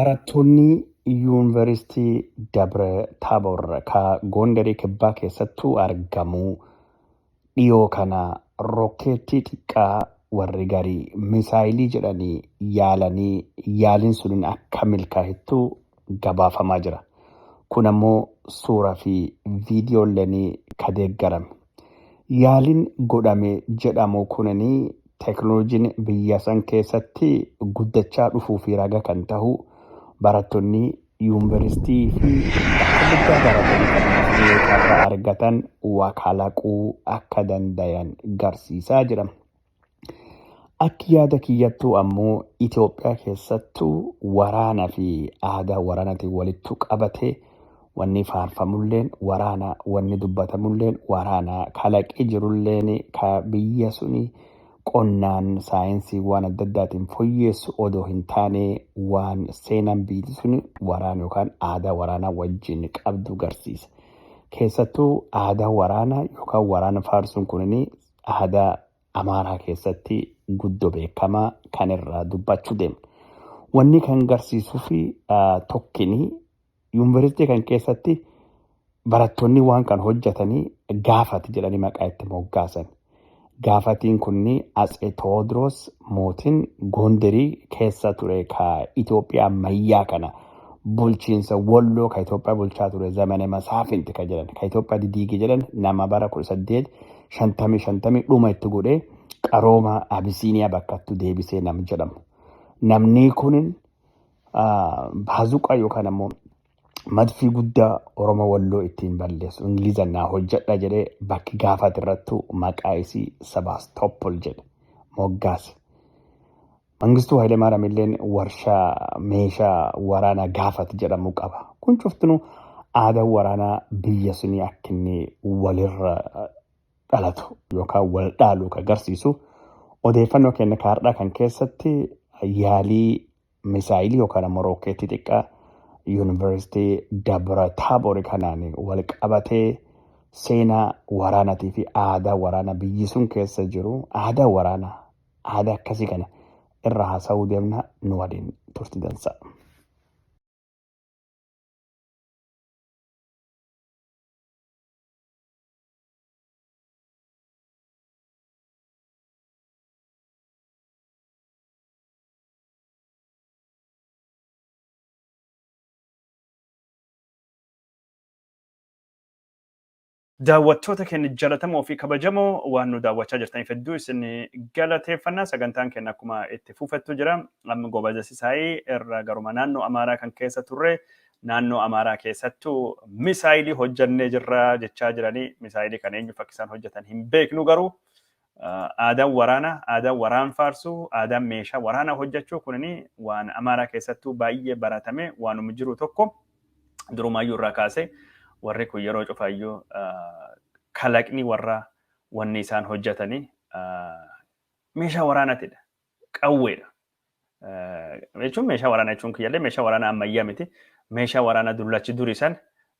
Barattoonni Yuunivarsiitii Dabra Taabor ka Gondarii Kibbaa keessattuu argamu dhiyoo kana rokkeettii xiqqaa warri garii misaayilii jedhanii yaalanii yaaliin sunin akka milkaahettu gabaafamaa jira. Kun ammoo suura fi viidiyoolleen ka deeggarame. Yaaliin godhame jedhamu kunin teeknooloojiin biyya san keessatti guddachaa dhufuu fi raga kan tahu barattonni yuunivarsiitii fi bakka guddaa baratanii kan yoo carraa argatan waa kalaquu akka dandayan garsiisaa jira. Akki yaada kiyyattuu ammoo Itoophiyaa keessattuu waraana fi aadaa waraanaatiin walittu qabate wanni faarfamulleen waraana, wanni dubbatamulleen waraana, kalaqi jirulleen ka biyya suni qonnaan saayinsii waan adda addaatiin foyyeessu odoo hin taane waan seenaan biyyi suni waraana yookaan aadaa waraanaa wajjin qabdu garsiisa. Keessattuu aadaa waraanaa yookaan waraana faarsuun kunini aadaa Amaaraa keessatti guddo beekamaa kan irraa dubbachuu deemna. Wanni kan garsiisuu fi tokkini yuunivarsiitii kan keessatti barattoonni waan kan hojjetanii gaafati jedhanii maqaa itti moggaasan. Gaafatiin kunni Atsee Tewoodiroos mootiin Gonderii keessa ture ka Itoophiyaa ammayyaa kana bulchiinsa Walloo ka Itoophiyaa bulchaa ture Zamane Masaafinti ka jedhan ka Itoophiyaa didiige jedhan nama bara 1850 50 dhuma itti godhee qarooma Abisiiniyaa bakkattu deebisee nam jedhamu. Namni kun baazuqaa yookaan ammoo madfii guddaa Oromoo Walloo ittiin balleessu Ingilizan naa hojjedha jedhee bakki gaafate irrattu maqaa isii Sebastopol jedhe moggaase. Mangistuu Hayilemaariyaam illeen warshaa meeshaa waraanaa gaafat jedhamu qaba. Kun cuftinuu aadaa waraanaa biyya sunii akka inni walirra dhalatu yookaan wal dhaalu kan agarsiisu odeeffannoo keenya kaardhaa kan keessatti yaalii misaayilii yookaan ammoo rookeettii xiqqaa yuunivarsiitii Dabra Taaboor kanaan wal qabatee seenaa waraanaatii fi aadaa waraanaa biyyi sun keessa jiru aadaa waraanaa aadaa akkasii kana irra haasa'uu deemna nu waliin turti dansa. Daawwattoota keenya jalatamoo fi kabajamoo waan nu daawwachaa jirtaniif hedduu isin galateeffanna. Sagantaan keenya akkuma itti fufettu jira. Amma Gobaza Sisaayii irra garuma naannoo Amaaraa kan keessa turre naannoo Amaaraa keessattuu misaayilii hojjannee jirra jechaa jiranii misaayilii kan eenyu fakki isaan hojjetan hin beeknu garuu aadaan waraanaa, aadaan waraan faarsuu, aadaan meeshaa waraanaa hojjechuu kunini waan Amaaraa keessattuu baay'ee baratame waanuma jiru tokko durumaayyuu irraa kaasee warri kun yeroo cufaayyuu kalaqni warra wanni isaan hojjetanii meeshaa waraanaatidha. Qawweedha. Jechuun meeshaa waraanaa jechuun kiyyallee meeshaa waraanaa ammayyaa miti. Meeshaa waraanaa dullachi durii san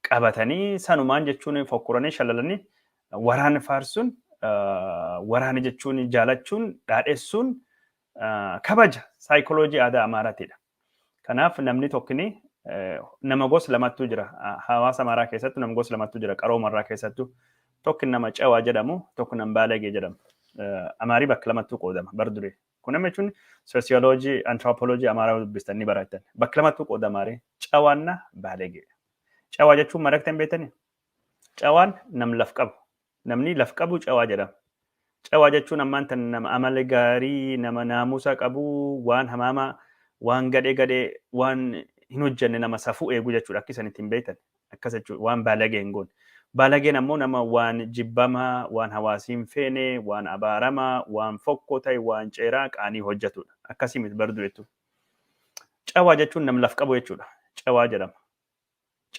qabatanii sanumaan jechuun fokkuranii shalalanii waraana faarsuun waraana jechuun jaalachuun dhaadhessuun kabaja saayikoloojii aadaa Amaaraatiidha. Kanaaf namni tokkini nama gosa lamattu jira. Hawaasa Amaaraa keessattu nama gosa lamattu jira. Qaroomarraa keessattu tokki nama cawaa jedhamu tokko nama baalagee jedhamu. Amaarii bakka lamattuu qoodama bar durii. Kun nama jechuun soosiyooloojii, antiroopooloojii Amaaraa dubbistan ni barattan. Bakka lamattuu qoodama Amaarii. Cawaanna baalagee. Cawaa jechuun marakta hin beektanii? Cawaan nam laf qabu. Namni laf qabu cawaa jedhama. Cawaa jechuun ammaan tan nama amala gaarii, nama naamusa qabu, waan hamaama, waan gadhee gadhee, waan hin hojjenne nama safuu eegu jechuudha. Akka isan ittiin beektan. Akkas jechuudha. Waan baalagee hin goone. Baalageen ammoo nama waan jibbamaa, waan hawaasi hin feene, waan abaaramaa, waan fokkoo ta'e, waan ceeraa qaanii hojjetudha. Akkasii miti bar dureettu. Cawaa jechuun nam laf qabu jechuudha. Cawaa jedhama.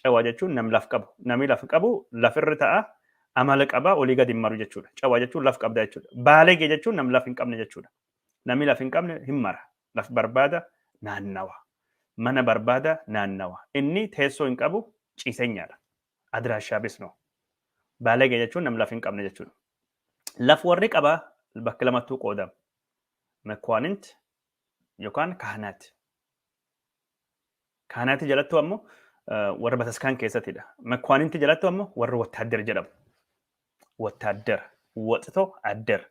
Cawaa jechuun nam laf qabu. Namni laf qabu lafirra ta'a, amala qaba, olii gadi hin maru jechuudha. Cawaa jechuun laf qabda jechuudha. Baalege jechuun nam laf hin qabne jechuudha. Namni laf hin qabne hin mara. Laf barbaada naannawa. Mana barbaada naannawa. Inni teessoo hin qabu ciisenyaadha. Adiraashaa bisnoo. Baalege jechuun nam laf hin qabne jechuudha. Laf warri qaba bakka lamattuu qoodama. Mekwaanint yookaan kahanaat. Kaanaati jalattu ammoo warra bataskaan keessattidha. Makwaaninti jalattu ammoo warra wattaaddar jedhamu. Wattaaddar. Waxitoo addar.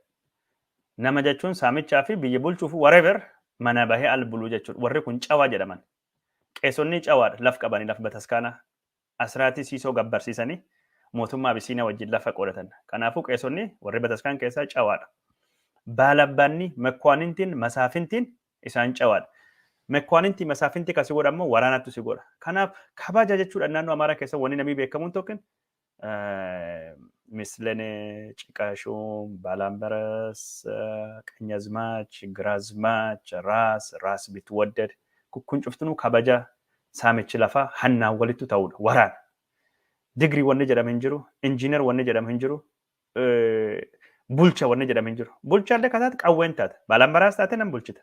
Nama jechuun saamichaa fi biyya bulchuuf whatever mana bahee al buluu jechuudha. Warri kun cawaa jedhaman. Qeesonni cawaadha. Laf qabanii laf bataskaanaa. Asraatii siisoo gabbarsiisanii mootummaa Abisiiniyaa wajjin lafa qoodatan. Kanaafuu qeesonni warri bataskaan keessaa cawaadha. Baalabbaanni, makwaanintiin, masaafintiin isaan cawaadha. Mekwaanintii masaafintii kasi godha ammoo waraanattu si godha. Kanaaf kabaja jechuudha naannoo Amaaraa keessa wanni namni beekamuun tokkin Mislenee, Ciqaashuum, Baalaambaras, Qanyazmaach, Giraazmaach, Raas, Raas Bitwaddad kun cuftinuu kabaja saamichi lafaa hannaan walittu ta'udha. Waraana. Digrii wanni jedhamu hin jiru, injiinar wanni jedhamu hin jiru, bulcha wanni jedhamu hin jiru. Bulchaallee kan taate qawween taate. Baalaambaraas taate nan bulchita.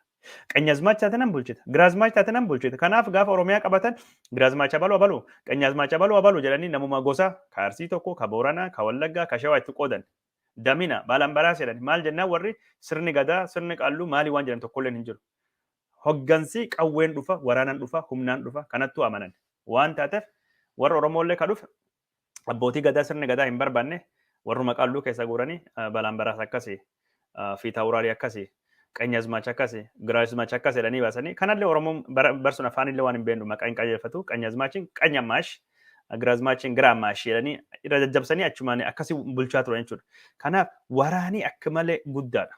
Qanyazmaach taate nan bulchita. Giraazmaach taate nan bulchita. Kanaaf gaafa Oromiyaa qabatan Giraazmaach abaluu abaluu, Qanyazmaach abaluu abaluu jedhanii namuma gosa ka Arsii tokko, ka Booranaa, ka Wallaggaa, ka Shawaa itti qoodan. Damina Baalaambaraas jedhani. Maal jennaan warri sirni gadaa, sirni qaalluu maalii waan jedhan tokkolleen hin jiru. Hoggansi qawween dhufa, waraanaan dhufa, humnaan dhufa kanattuu amanan. Waan taateef warra Oromoollee ka dhufe abbootii gadaa sirni gadaa hin barbaanne warruma qaalluu keessa guuranii Baalaambaraas akkasii, Fiitaawuraarii akkasii, Qanyazmaach akkasii, Giraazmaach akkas jedhanii baasanii kanallee Oromoon barsuun afaanillee waan hin beeknu maqaa hin qajeelfatu. Qanyazmaachiin Qanyamaash, Giraazmaachiin Giraamaash jedhanii irra jajjabsanii achumaan akkasii bulchaa turan jechuudha. Kanaaf waraanii akka malee guddaadha.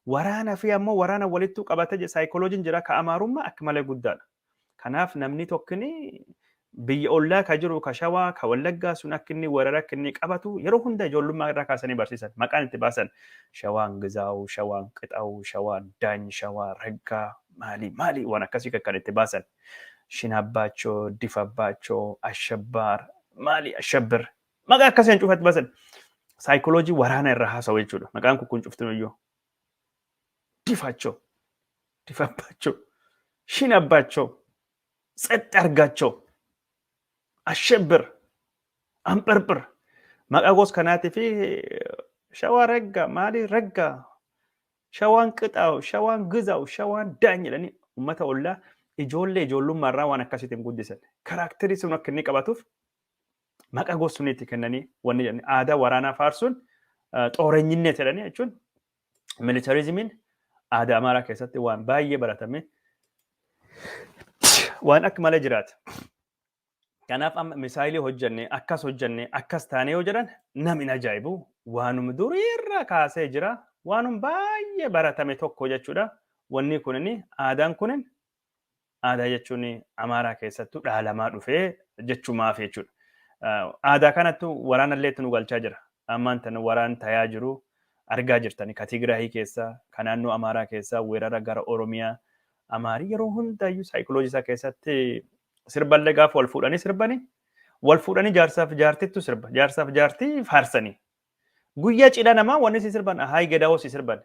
Waraana fi ammoo waraana walittuu qabatee saayikolojiin jira ka Amaarummaa akka malee guddaadha. Kanaaf namni tokkini biyya ollaa ka jiru ka Shawaa ka Wallaggaa sun akka inni weerara akka inni qabatu yeroo hunda ijoollummaa irraa kaasanii barsiisan. Maqaan itti baasan Shawaan Gizaawu, Shawaan Qixaawu, Shawaan Daany, Shawaa Raggaa maali maali waan akkasii kan itti baasan. Shinabbaachoo, Difabbaachoo, Ashabbaar maali Ashabbir maqaa akkasii kan cufatti baasan. Saayikoloojii waraana irraa haasawu jechuudha. Maqaan kun kun cuftinuyyuu. Difachoo, Difabbaachoo, Shinabbaachoo, Tsex argaachoo, Ashebbir, Amphirphir. Maqaa gosa kanaatii fi Shawaa Raggaa, maali Raggaa, Shawaan Qixaawu, Shawaan Gizaawu, Shawaan Daany jedhanii uummata ollaa ijoollee ijoollummaa irraa waan akkasiitiin guddisan. Karaakterii sun akka inni qabatuuf maqaa gosa suniitti kennanii wanni jedhanii aadaa waraanaa faarsuun xoorenyinnet jedhanii jechuun militarizimiin aadaa Amaaraa keessatti waan baay'ee baratame waan akka malee jiraata. Kanaaf amma misaayilii hojjenne akkas hojjenne akkas taane yoo jedhan namni ajaa'ibu waanuma duriirraa kaasee jira waanuma baay'ee baratame tokko jechuudha. Wanni kunin aadaan kunin aadaa jechuun Amaaraa keessattuu dhaalamaa dhufee jechumaaf jechuudha. Aadaa kanattu waraanallee itti nu galchaa jira. Ammaan tana waraan tayaa jiru argaa jirtani. Ka Tigraahii keessa, ka naannoo Amaaraa keessa weerara gara Oromiyaa. Amaarii yeroo hundaayyuu saayikoloojii isaa keessatti sirballee gaafa wal fuudhanii sirbanii wal fuudhanii jaarsaaf jaartittu sirba. Jaarsaaf jaartii faarsanii. Guyyaa cidha namaa wanni si sirban ahaay gedaa'oo si sirban.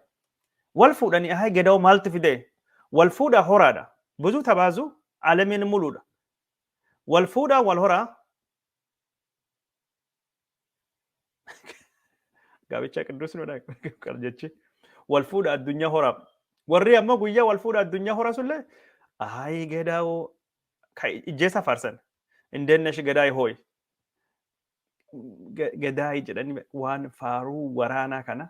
Wal fuudhanii ahaay gedaa'oo maaltu fide? Wal fuudhaa horaadha. Buzuu tabaazuu alamiin muluudha. Wal fuudhaa wal horaa. Gaabicha qidduus nu jechi. Wal fuudha addunyaa horaa. Warri ammoo guyyaa wal fuudha addunyaa horaa sullee ahaay gedaa'oo ijjeessa faarsan. Indeennesh gedaa'ee hooyi. Gadaay jedhanii waan faaruu waraanaa kana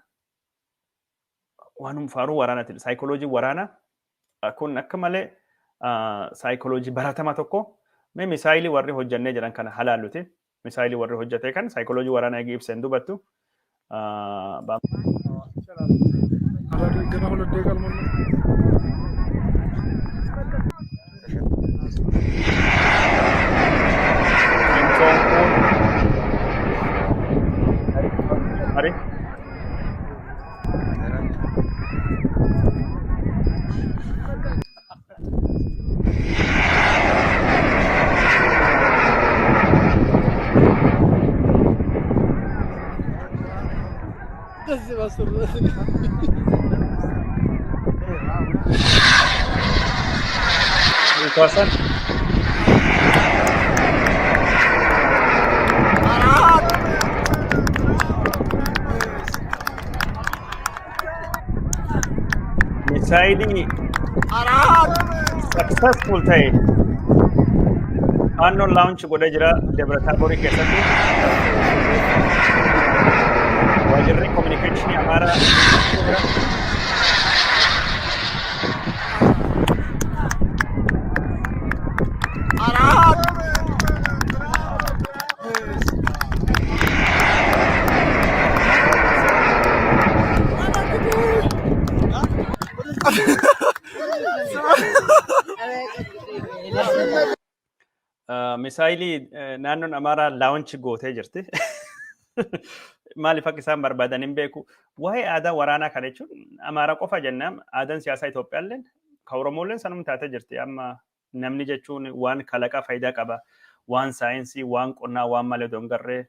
waanuma faaruu waraanaati. Saayikoloojii waraanaa kun akka malee saayikoloojii baratama tokko mee misaayilii warri hojjannee jedhan kana halaalluti. Misaayilii warri hojjatee kan saayikoloojii waraanaa eegi ibseen dubattu. ገና ሁለት ደቂቃ አልሞላም። Infoon kun Ari Kaasan misaayilii successful ta'e Faannoon launch godhee jira Dabra Taaborii keessatti. Waajirri kominikeeshinii Amaaraa jira. Misaayilii naannoon Amaaraa launch gootee jirti. Maaliif akka isaan barbaadan hin beeku. Waa'ee aadaa waraanaa kana jechuun Amaaraa qofa jennaan, aadaan siyaasaa Itoophiyaalleen kan Oromooleen sanuma taatee jirti. Amma namni jechuun waan kalaqaa faayidaa qaba. Waan saayinsii, waan qonnaa, waan malee odoo hin garree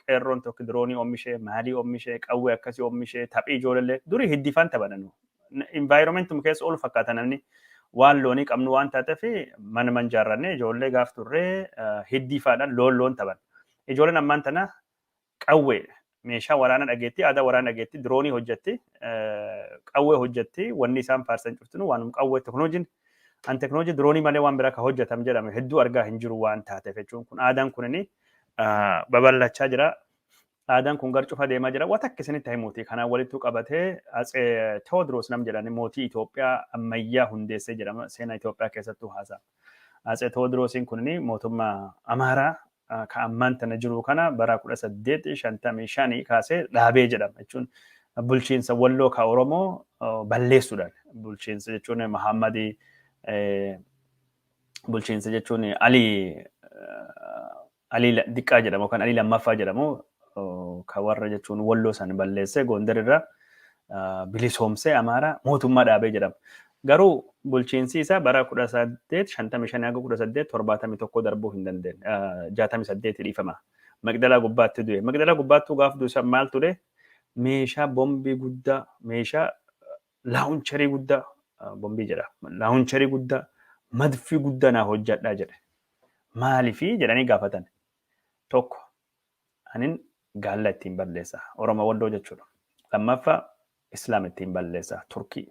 qeerroon tokko diroonii oomishee, maalii oomishee, qawwee akkasii oomishee, taphii ijoollee durii hiddifaan taphananu. Environmentum keessa oolu fakkaata namni. Waan loonii qabnu waan taateef mana man jaarrannee ijoollee gaaf turree hiddiifaadhaan loon loon taphan. Ijoolleen ammaan tana qawwee meeshaa waraana dhageetti, aadaa waraana dhageetti, diroonii hojjetti, qawwee hojjetti, wanni isaan faarsan cuftinu waanum qawwee teknooloojiin an teknooloojii diroonii malee waan biraa ka hojjetam jedhame hedduu argaa hin jiru waan taateef jechuun kun aadaan kunini babal'achaa jira. Aadaan kun gar cufa deemaa jira. Waan akka isinitti himuuti. Kanaan walittuu qabatee Atsee Tewoodiroos nam jedhani mootii Itoophiyaa ammayyaa hundeessee jedhama. Seenaa Itoophiyaa keessattuu haasa'a. Atsee Tewoodiroosiin kunini mootummaa Amaaraa ka ammaan tana jiru kana bara 1855 kaasee dhaabee jedhama jechuun bulchiinsa Walloo ka Oromoo balleessuudhaan, bulchiinsa jechuun Mahammadi, bulchiinsa jechuun Alii Diqqaa jedhamu kan Alii Lammaffaa jedhamu ka warra jechuun Walloo san balleessee Gondar irraa bilisoomsee Amaaraa mootummaa dhaabee jedhama. Garuu bulchiinsi isaa bara 1855 haga 1871 darbuu hin dandeenye. 68 dhiifama. Maqdalaa gubbaatti du'e. Maqdalaa gubbaattuu gaaf du'e san maal ture? Meeshaa bombii guddaa, meeshaa laawuncharii guddaa, bombii jedha. Laawuncharii guddaa, madfii guddaa naa hojjadhaa jedhe. Maaliifii jedhanii gaafatan. Tokko, anin gaalla ittiin balleessa. Oromoo Walloo jechuudha. Lammaffaa, Islaam ittiin balleessa. Turkii.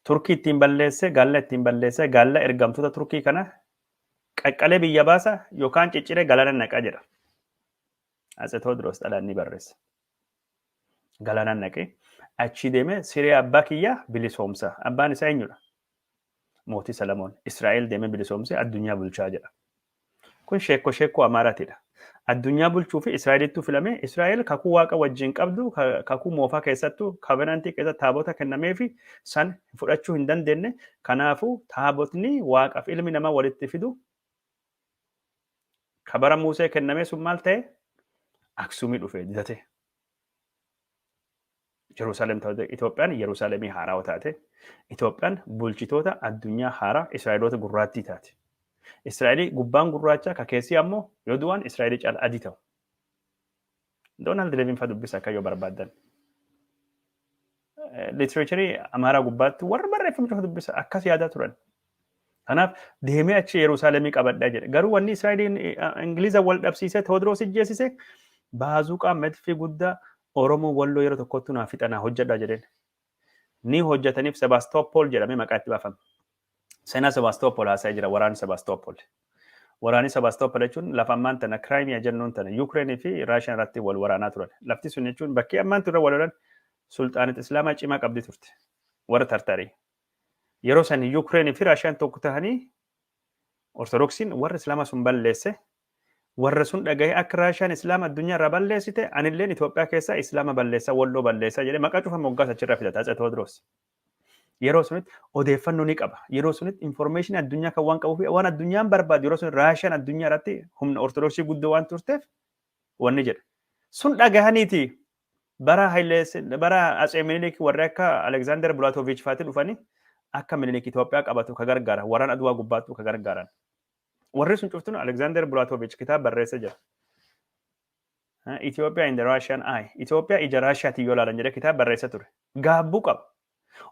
Turkii ittiin balleessee, gaalla ittiin balleessee, gaalla ergamtoota Turkii kana qaqqalee biyya baasa yookaan cicciree galaana naqa jedha. Atse Tewoodiroos xalaan ni barreessa. Galaanaan naqee achii deemee siree abbaa kiyyaa bilisoomsa. Abbaan isaa eenyudha? Mootii Salamoon. Israa'el deemee bilisoomsee addunyaa bulchaa jedha. Kun sheekko sheekkoo Amaaraatidha. Addunyaa bulchuu fi Israa'elittuu filame. Israa'el kakuu Waaqa wajjin qabdu, kakuu moofaa keessattuu covenantii keessatti taabota kennamee fi san fudhachuu hin dandeenye. Kanaafuu taabotni Waaqaaf ilmi namaa walitti fidu ka bara Muusee kennamee sun maal ta'e? Aksumii dhufe didate. Yerusaalem taate, Itoophiyaan Yerusaalemii haarawaa taate. Itoophiyaan bulchitoota addunyaa haaraa Israa'eloota gurraattii taate. Israa'elii gubbaan gurraacha, ka keessi ammoo yoo du'an Israa'elii caala adii ta'u. Doonaald Leeviin fa dubbisa akka yoo barbaaddan. Literacherii Amaaraa gubbaatti warra barreeffame cufa dubbisa, akkas yaadaa turan. Kanaaf deemee achi Yerusaalemii qabadhaa jedhe. Garuu wanni Israa'eliin Ingiliza wal dhabsiisee Tewoodiroos ijjeessise baazuqaa medfii guddaa Oromoo Walloo yeroo tokkottuu naa fixa naa hojjedhaa jedheen. Ni hojjetaniif, Sebaastoopool jedhamee maqaa itti baafame. Seenaa Sebaastoopool haasa'ee jira, waraanni Sebaastoopool. Waraanni Sebaastoopool jechuun lafa ammaan tana Kiraayimiyaa jennuun tana Yuukireenii fi Raashiyaan irratti wal waraanaa turan. Lafti sun jechuun bakkee ammaan turre wal lolan sulxaanit Islaamaa cimaa qabdi turte. Warra Tartarii. Yeroo san Yuukireenii fi Raashiyaan tokko tahanii Ortodoksiin warra Islaamaa sun balleesse. Warra sun dhagahee akka Raashiyaan Islaama addunyaa irraa balleessite, anilleen Itoophiyaa keessaa Islaama balleessaa, Walloo balleessaa jedhee maqaa cufa moggaasa achirraa fidata Atse Tewoodiroos. Yeroo sunitti odeeffannoo ni qaba. Yeroo sunitti information addunyaa kan waan qabuuf, waan addunyaan barbaadu, yeroo sun Raashiyaan addunyaa irratti humna Ortodoksii guddoo waan turteef wanni jedhe. Sun dhagahaniiti bara Hayilee, bara Atsee Minilik warri akka Aleksaandar Bulaatoviich faati dhufanii akka Minilik Itoophiyaa qabatu ka gargaaran, waraan Aduwaa gubbaattuu ka gargaaran. Warri sun cuftun Aleksaandar Bulaatoviich kitaaba barreessee jira. Ethiopia in the Russian Eye. Itoophiyaa ija Raashiyaatiin yoo ilaalan jedhee kitaaba barreessee ture. Gaabbuu qaba.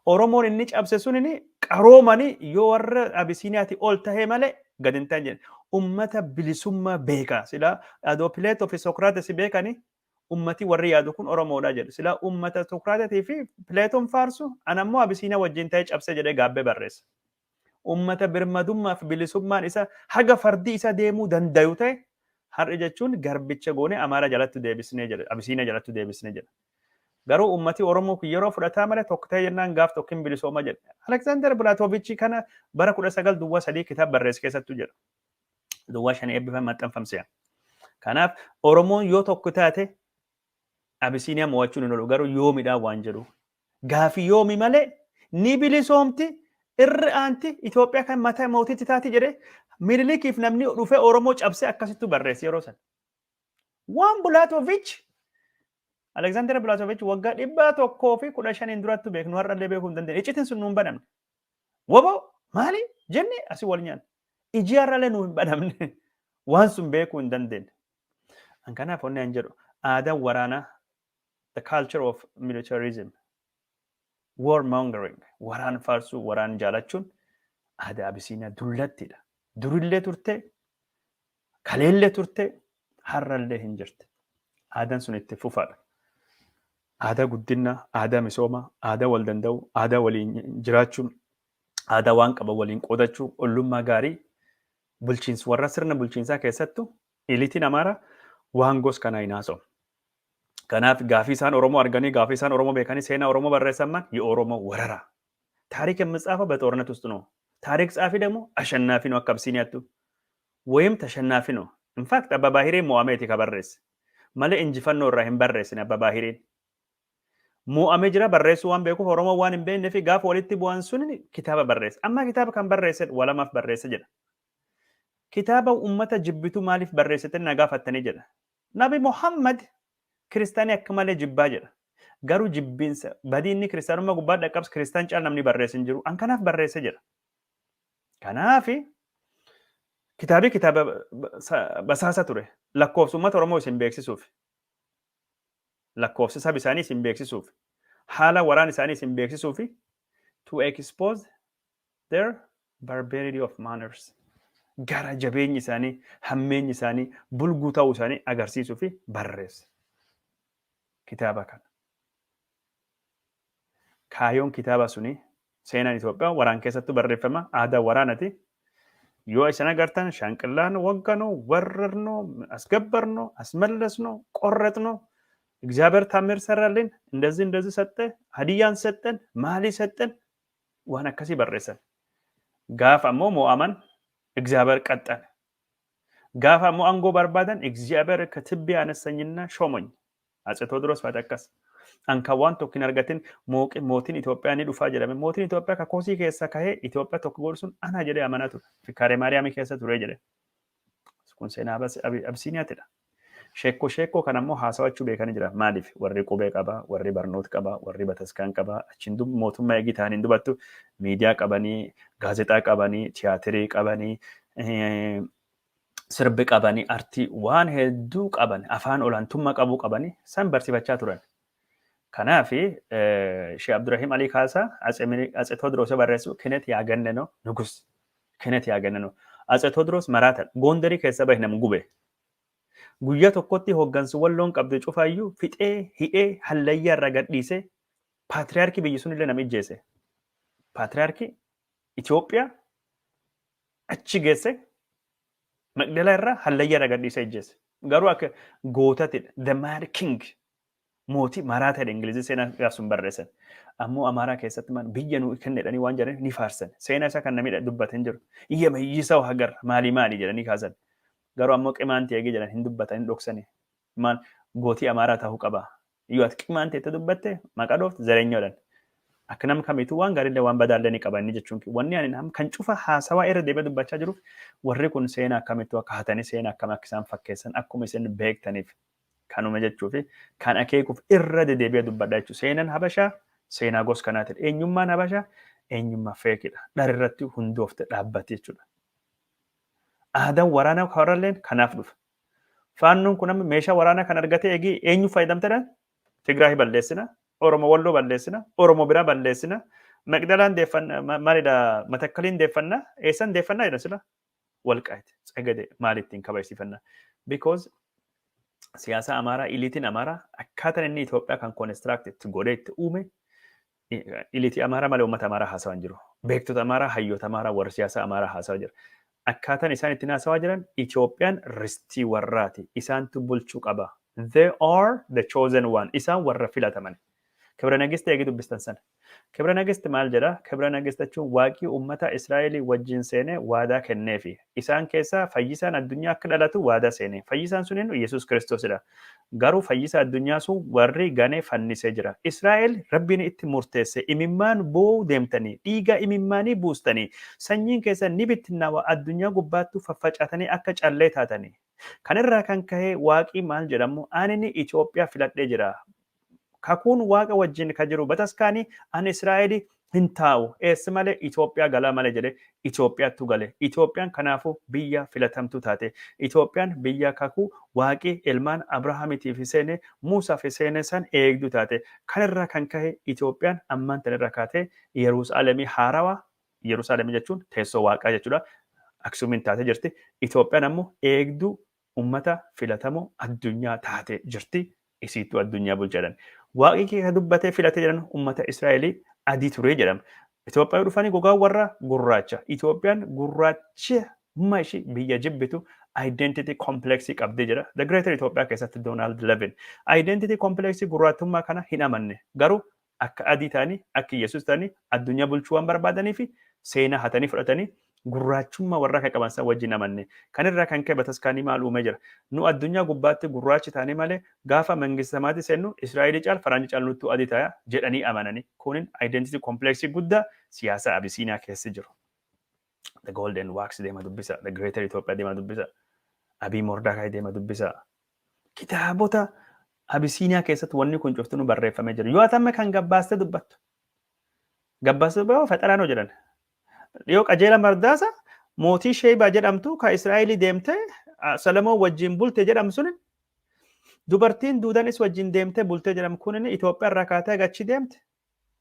Oromoon inni cabse sun inni qaroomani yoo warra Abisiiniyaati ol tahee malee gad hin ta'an jedhe. Ummata bilisummaa beeka. Silaa adoo Pileetoo fi Sokraates beekani ummati warri yaadu kun Oromoodha jedhu. Silaa ummata Sokraatesii fi Pileetoon faarsu, an ammoo Abisiiniyaa wajjin ta'ee cabse jedhee gaabbee barreessa. Ummata birmadummaa fi bilisummaan isa haga fardii isa deemuu dandayu ta'e har'i jechuun garbicha goone Amaara jalatti deebisnee jedha. Abisiiniyaa jalatti deebisnee jedha. Garuu ummati Oromoo kun yeroo fudhataa malee tokko ta'e jennaan gaaf tokko hin bilisooma jedha. Aleksaandar Bilaatoovichi kana bara 1903 kitaaba barreesse keessattuu jedha. 05 eebbifame maxxanfamse. Kanaaf Oromoon yoo tokko taate Abisiiniyaa mo'achuun hin oolu, garuu yoomidhaan waan jedhu. Gaafii yoomi malee ni bilisoomti, irri aanti Itoophiyaa kan mataa mootitti taati jedhee Minilikiif namni dhufee Oromoo cabsee akkasittu barreesse yeroo sana. Waan Bulaatovichi, Aleksaandar Bulaatovichi waggaa 115n durattu beeknu har'allee beekuu hin dandeenye. Iccitiin sun nuun banamne. Woboo maali jenne asii wal nyaanne. Iji har'allee nuu hin banamne. Waan sun beekuu hin dandeenye. An kanaaf wanni an jedhu aadaan waraanaa, the culture of militarism, war mongering, waraan faarsuu, waraan jaalachuun aadaa Abisiiniyaa dullattidha. Durillee turte, kaleellee turte, har'allee hin jirti. Aadaan sun itti fufaadha. Aadaa guddinaa, aadaa misoomaa, aadaa wal danda'uu, aadaa waliin jiraachuu, aadaa waan qaban waliin qoodachuu, ollummaa gaarii, bulchiinsa warra sirna bulchiinsaa keessattuu eliitiin Amaaraa waan gos kanaa hin haasa'u. Kanaaf gaafii isaan Oromoo arganii, gaafii isaan Oromoo beekanii seenaa Oromoo barreessan man የኦሮሞ ወረራ ታሪክ የምጻፈው በጦርነት ውስጥ ነው። ታሪክ ጸሐፊ ደግሞ አሸናፊ ነው akka Absiiniyaattu ወይም ተሸናፊ ነው። In fact, Abba Baahiree mo'ameeti ka barreesse malee injifannoo irraa hin barreessine. Abba Baahireen mo'amee jira. Barreessuu waan beekuuf, Oromoo waan hin beekne fi gaafa walitti bu'an sun kitaaba barreesse. Amma kitaaba kan barreesse walamaaf barreesse jedha. Kitaaba ummata jibbitu maaliif barreessite na gaafattanii jedha. Nabi Muhammad kiristaanii akka malee jibbaa jedha. Garuu jibbiinsa badii inni kiristaanummaa gubbaa dhaqqabs kiristaan caala namni barreesse hin jiru. An kanaaf barreesse jedha. Kanaafi kitaabi kitaaba basaasa ture. Lakkoofsa uummata Oromoo isin beeksisuuf. Lakkoofsa saba isaanii isin beeksisuuf. Haala waraan isaanii isin beeksisuuf, to expose their barbarity of manners. Gara jabeenyi isaanii, hammeenyi isaanii, bulguu ta'uu isaanii agarsiisuu fi barreesse. Kitaaba kana. Kaayoon kitaaba suni seenaan Itoophiyaa waraan keessattuu barreeffama aadaa waraanati. Yoo isin agartan shaanqillaan ወጋነው, ወረርነው, አስገበርነው, አስመለስነው, ቆረጥነው, እግዚአብሔር ታምር ሰራልን, እንደዚህ እንደዚህ ሰጠ, ሀዲያን ሰጠን, ማሊ ሰጠን, waan akkasii barreessan. Gaafa ammoo mo'aman እግዚአብሔር ቀጠን። Gaafa ammoo aangoo barbaadan እግዚአብሔር ከትቢያ አነሳኝና ሾመኝ። አፄ ቴዎድሮስ faati akkas. Anka waan tokko hin argatin mootiin Itoophiyaa ni dhufaa jedhame. Mootiin Itoophiyaa kakosii keessa kahee Itoophiyaa tokko godhu sun ana jedhee amanaa ture. Fikkaaree Maariyaamii keessa ture jedhe. Kun seenaa Abisiiniyaatidha. Sheekko sheekko kan ammoo haasawachuu beekanii jira. Maaliif? Warri qubee qaba, warri barnoota qaba, warri bataskaan qaba. Achiin mootummaa eegii ta'anii hin dubattu. Miidiyaa qabanii, gaazexaa qabanii, tiyaatirii qabanii, sirbi qabanii, artii waan hedduu qaban, afaan olaantummaa qabuu qabanii san barsiifachaa turan. Kanaaf Sheekh Abdurrahim Alii Kaasaa Atse Tewoodiroos barreessu ክህነት ያገነነው ንጉስ, ክህነት ያገነነው Atse Tewoodiroos maraata Gondarii keessa bahe nam gube. Guyyaa tokkotti hooggansi Walloon qabdu cufaayyuu fixee hidhee hallayyaa irraa gadhiisee paatriyaarkii biyyi sun illee nama ijjeese. Paatriyaarkii Itoophiyaa achi geesse, Maqdalaa irraa hallayyaa irraa gadhiisee ijjeese. Garuu akka gootatidha. The Mad King, mootii maraa ta'e Ingilizii seenaa gaaf sun barreessan. Ammoo Amaaraa keessatti maan biyya nuu kennedhanii waan jedhaniif ni faarsan. Seenaa isaa kan namni dubbatan hin jiru. Iyya mayyisaw hagar maali maali jedhanii kaasan. Garuu ammoo qimaanti eegee jedhan hin dubbatan, hin dhoksani. Maal gootii Amaaraa ta'uu qaba. Yoo ati qimaanti itti dubbatte maqaa dhoofte zareenyoodhaan. Akka nama kamiituu waan gaariillee waan badaallee ni qaba inni jechuun. Wanni ani kan cufa haasawaa irra deebi'ee dubbachaa jiruuf warri kun seenaa akkamittuu akka hatanii, seenaa akkam akka isaan fakkeessan akkuma isin beektaniif kanuma jechuufi kan akeekuuf irra deddeebi'ee dubbadha jechuudha. Seenaan Habashaa seenaa gos kanaatiin. Eenyummaan Habashaa eenyummaa fakeidha. Dharirratti hundoofte dhaabbate jechuudha. Aadaan waraanaa warralleen kanaaf dhufe. Faannoon kun amma meeshaa waraanaa kan argate eegii eenyu fayyadamtedha? Tigraay balleessina, Oromoo Walloo balleessina, Oromoo biraa balleessina, Maqdalaan deeffanna, maalidha, Matakkaliin deeffanna, eessan deeffannaa jedhan sila? Walqaayit, Tsagade maal ittiin kabajsiifanna? Because siyaasa Amaaraa, eliitiin Amaaraa akkaataan inni Itoophiyaa kan construct itti godhee itti uume Iliitii Amaaraa malee uummata Amaaraa haasawaa hin jiru. Beektota Amaaraa, hayyoota Amaaraa, warra siyaasaa Amaaraa haasawaa jira. Akkaataan isaan ittiin haasawaa jiran, Itoophiyaan ristii warraati. Isaantu bulchuu qaba. They are the chosen one. Isaan warra filataman. Kibra Nagist eegi dubbistan sana. Kibra Nagist maal jedha? Kibra Nagist jechuun waaqii uummata Israa'elii wajjin seenee waadaa kenneefi. Isaan keessaa fayyisaan addunyaa akka dhalatu waadaa seene. Fayyisaan sun eenyu? Yesuus Kiristoosidha. Garuu fayyisaa addunyaa sun warri ganee fannisee jira. Israa'el Rabbiin itti murteesse, imimmaan boo'uu deemtanii, dhiiga imimmaanii buustanii, sanyiin keessan ni bittinnaawa, addunyaa gubbaattuu faffacaatanii akka callee taatanii. Kanirraa kan ka'e waaqii maal jedhamu, ani Itoophiyaa filadhee jira. Kakuun waaqa wajjin ka jiru bataskaanii ani Israa'eli hin taa'u. Eessi malee Itoophiyaa galaa malee jedhe, Itoophiyaattu gale. Itoophiyaan kanaafuu biyya filatamtuu taate. Itoophiyaan biyya kakuu waaqii ilmaan Abrahaamitiif seene, Muusaaf seene san eegduu taate. Kanirraa kan ka'e Itoophiyaan ammaan tanirra kaatee Yerusaalemii haarawaa, Yerusaalem jechuun teessoo waaqaa jechuudha. Aksuumiin taatee jirti. Itoophiyaan ammoo eegduu ummata filatamoo addunyaa taatee jirti. Isiittuu addunyaa bulcha jedhan. Waaqni kee dubbatee filatee jedhan ummata Israa'elii adii ture jedhama. Itoophiyaa dhufanii gogaan warra gurraacha. Itoophiyaan gurraacha ishii biyya jibbitu identity complex qabdee jira. The Greater Itoophiyaa keessatti Donald Levin. Identity complex gurraachummaa kana hin amanne. Garuu akka adii ta'anii, akka Yesuus ta'anii addunyaa bulchuu waan barbaadanii fi seenaa hatanii fudhatanii gurraachummaa warra akka qaban san wajjin amanne. Kanirraa kan ka'e bataskaanii maal uumee jira? Nu addunyaa gubbaatti gurraachi taanee malee gaafa mangistamaatti seennu Israa'elii caal, Faranjii caal nuttuu adii ta'a jedhanii amananii. Kunin identity complex guddaa siyaasa Abisiiniyaa keessa jiru. The Golden Wax deema dubbisa. The Greater Ethiopia deema dubbisa. Abii Mordakaay deema dubbisa. Kitaabota Abisiiniyaa keessatti wanni kun cuftuu barreeffamee jira. Yoo atamme kan gabbaastee dubbattu. Gabbaastee dubbattu faxaraanoo jedhan. Dhiyoo qajeela Mardaasa mootii Sheebaa jedhamtu ka Israa'elii deemtee Salamoon wajjin bulte jedhamu sun, dubartiin duudanis wajjin deemtee bultee jedhamu kun Itoophiyaa irraa kaatee agachi deemte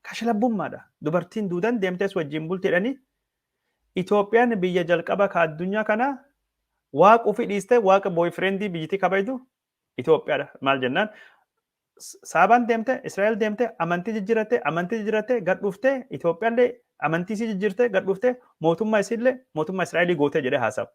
kashlabbummaadha. Dubartiin duudan deemtees wajjin bulte jedhanii, Itoophiyaan biyya jalqaba ka addunyaa kana waaqa ofii dhiistee waaqa boyfriendii biyyittii kabajdu Itoophiyaadha. Maal jennaan, Saabaan deemte, Israa'el deemte, amantii jijjiiratte, gad dhuftee Itoophiyaallee amantii isii jijjiirte, gad dhuftee mootummaa isiillee mootummaa Israa'elii gootee jedhee haasa'a.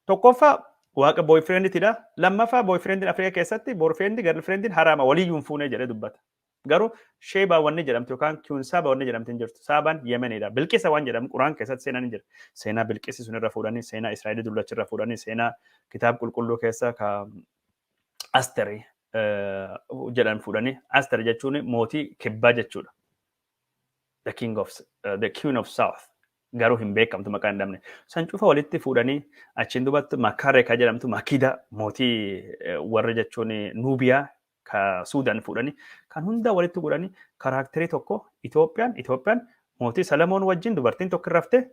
Tokkoffaa waaqa boyfrienditidha. Lammaffaa boyfriendiin Afrikaa keessatti boyfriendii girlfriendiin haraama, waliyyuu hin fuunee jedhee dubbata. Garuu Sheebaa wanni jedhamtu yookaan Queen Saabaa wanni jedhamtu hin jirtu. Saabaan Yemenidha. Bilqisa waan jedhamu Quraan keessatti seenaan hin jira. Seenaa Bilqisi sun irra fuudhanii, seenaa Israa'elii dullacha irra fuudhanii, seenaa kitaaba qulqulluu keessa ka Asterii jedhan fuudhanii, Aster jechuun mootii kibbaa jechuudha. The queen of south garuu hin beekamtu, maqaa hin dhabne. San cufa walitti fuudhanii achiin dubatti Makaree ka jedhamtu Makida mootii warra jechuun Nuubiyaa ka Suudaan fuudhanii kan hunda walitti godhanii characterii tokko Itoophiyaan mootii Salamoon wajjin dubartiin tokko raftee,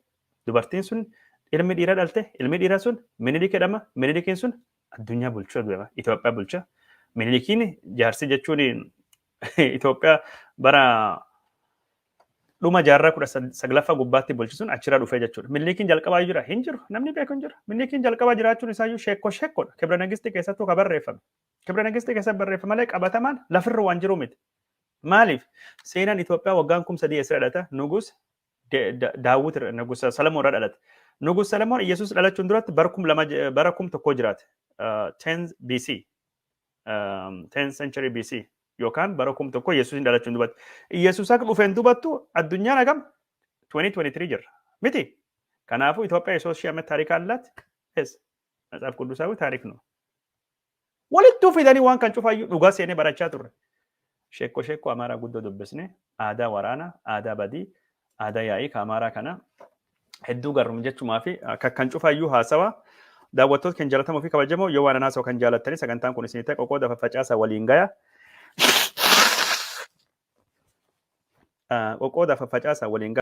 dubartiin sun ilmi dhiiraa dhalte, ilmi dhiiraa sun Minilik jedhama. Minilikiin sun addunyaa bulchuu jedhama, Itoophiyaa bulcha. Minilikiin jaarsi jechuun Itoophiyaa bara dhuma jaarraa 19ffaa gubbaatti bulchisuun achirraa dhufee jechuudha. Minilikiin jalqabaa jira hin jiru, namni beeku hin jiru. Minilikiin jalqabaa jiraachuun isaayyuu sheekko sheekkodha. Kibra Nagistii keessattuu ka barreeffame. Kibra Nagistii keessatti barreeffame malee qabatamaan lafirra waan jiru miti. Maaliif? Seenaan Itoophiyaa waggaan 3000 eessa dhalata? Nugus Daawwit, Nugus Salamoon irra dhalate. Nugus Salamoon Iyyasuus dhalachuun duratti bara 2000, bara 1000 jiraate. 10 BC. 10 century BC yookaan bara 1000 Yesuus hin dhalachuun dubbatti. Yesuus akka dhufeen dubattu addunyaan hagam 2023 jirra. Miti. Kanaafuu Itoophiyaa የሶስት ሺህ ዓመት ታሪክ አላት። ስ መጽሐፍ ቅዱሳዊ ታሪክ ነው። Walittuu fidanii waan kan cufaayyuu dhugaa seenee barachaa turre. Sheekko sheekko Amaaraa guddoo dubbisne, aadaa waraanaa, aadaa badii, aadaa yaa'ii ka Amaaraa kana hedduu garrum jechumaa fi kan cufaayyuu haasawaa. Daawwattoota kan jaalatamoo fi kabajamoo, yoo waan haasawaa kan jaalattanii sagantaan kun isinii ta'e qoqqooda faffacaasaa waliin gaya. Qoqqooda faffacaasaa waliin gaya.